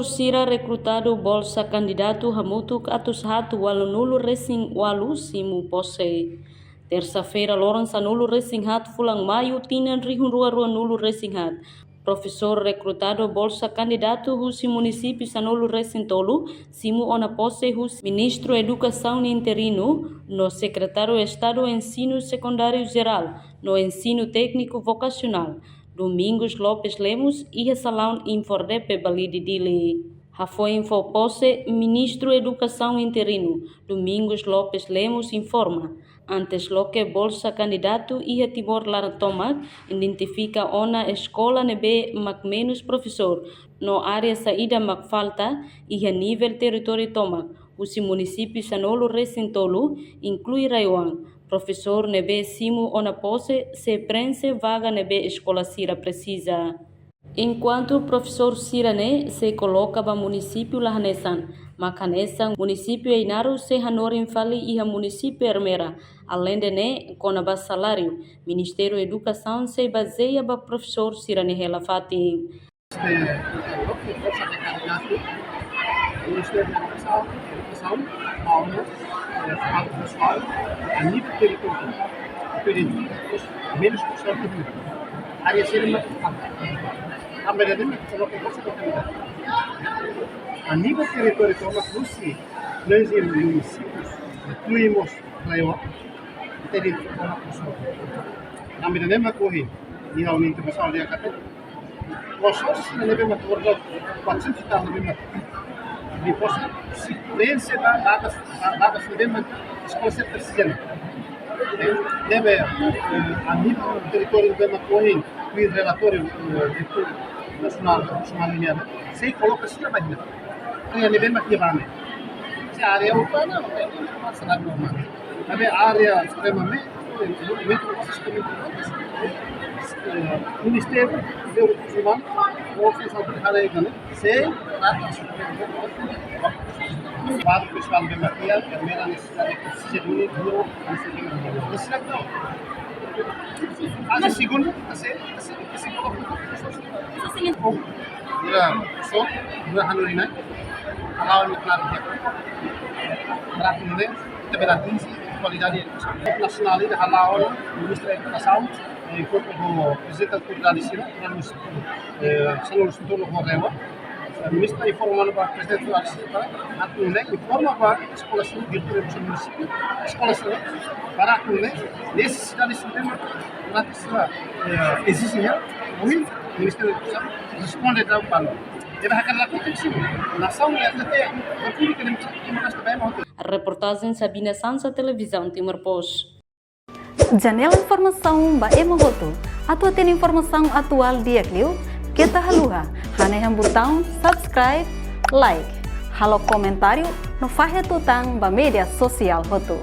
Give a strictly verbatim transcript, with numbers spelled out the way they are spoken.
Sira rekrutadu bolsa kandidatu hamutuk atus haat ualunulu resin ualu simu pose. Tersa-feira, loron sanulu resin haat fulan Maiu, tinan rihun rua ruanulu resin haat, profesór rekrutadu bolsa kandidatu husi munisípiu sanulu resin tolu simu ona pose husi Ministru Edukasaun interinu no Sekretáriu Estadu Ensinu Sekundáriu Jerál no Ensinu Tékniku Vokasionál, Domingos Lopes Lemos, iha salaun Infordepe, Balide, Dili. Hafoin fó pose, Ministru Edukasaun interinu, Domingos Lopes Lemos, informa, antes loke bolsa kandidatu iha Timor laran tomak, identifika ona eskola ne'ebé mak menus profesór no área saida mak falta iha nivel territóriu tomak, husi munisípiu sanulu resin tolu, inklui RAEOA, profesór ne'ebé simu ona pose sei prenxe vaga ne'ebé eskola sira presiza. Enkuantu profesór sira-ne'e sei koloka ba munisípiu la hanesan, mak hanesan munisípiu Ainaro sei hanorin fali iha munisípiu Ermera. Aleinde ne'e, kona-ba saláriu, Ministériu Edukasaun sei bazeia ba profesór sira-nia hela-fatin. Este, lo que pasa de candidato, Ministério da Educação, Educação, Paulo, eh, Estado Pessoal, a nível territorial, diferente, menus profesór que vive. Área sira mak falta. Tanba ne'e mak coloca bolsa de candidato. A nível territorial, toma curso, nós em municípios, incluímos RAEOA, teria que falar com o senhor. Tanba ne'e mak ohin, iha União Internacional de Academia, profesór sira ne'ebé mak to'o quatrocentos e tal ne'ebé mak, depois se preenxe ba vagas, ba vagas ne'ebé mak eskola sira presiza. Ne'ebé, eh, a nível territóriu ne'ebé mak ohin, iha relatóriu, eh, diretór nasionál, nasionál nian, sei koloka sira ba iha. Área ne'ebé mak iha ba ne'e. Se área urbana, eh, saláriu normal. Maibé área extremamente, eh, muito sistema, eh, Ministériu de Recursos Humanos, ou se sabe, área, né? Sei, trata, baru pessoal de maquiagem, primeira necessidade, segunda, necessidade não. Fase segunda, fase, fase, fase, ya, so, ya, hanorin ne'e, hala'o ne'e, klaru, ya. Trata ne'e, ita bele atinje kualidade edukasaun. Nasionál ida hala'o, Ministra Edukasaun, eh, enkuantu ho prezidente autoridade sira, eh, sanulu resin tolu ho RAEOA. Eh, Ministra informa ba prezidente autoridade sira, atu ne'e informa ba eskola sira, diretór munisípiu, eskola sira, para atu ne'e, nesesidade sira, para sira, eh, ezije, ohin, Ministra Edukasaun responde ba, ne'ebé hakarak lakohi, nasaun ne'e, até, até, Reportajen Sabina Sansa, Televizaun Timor Post. Janela informasaun ba ema hotu. Atu hatene informasaun atuál di'ak liu, keta haluha hanehan butaun subscribe, like, halo komentáriu no fahe tutan ba média sosiál hotu.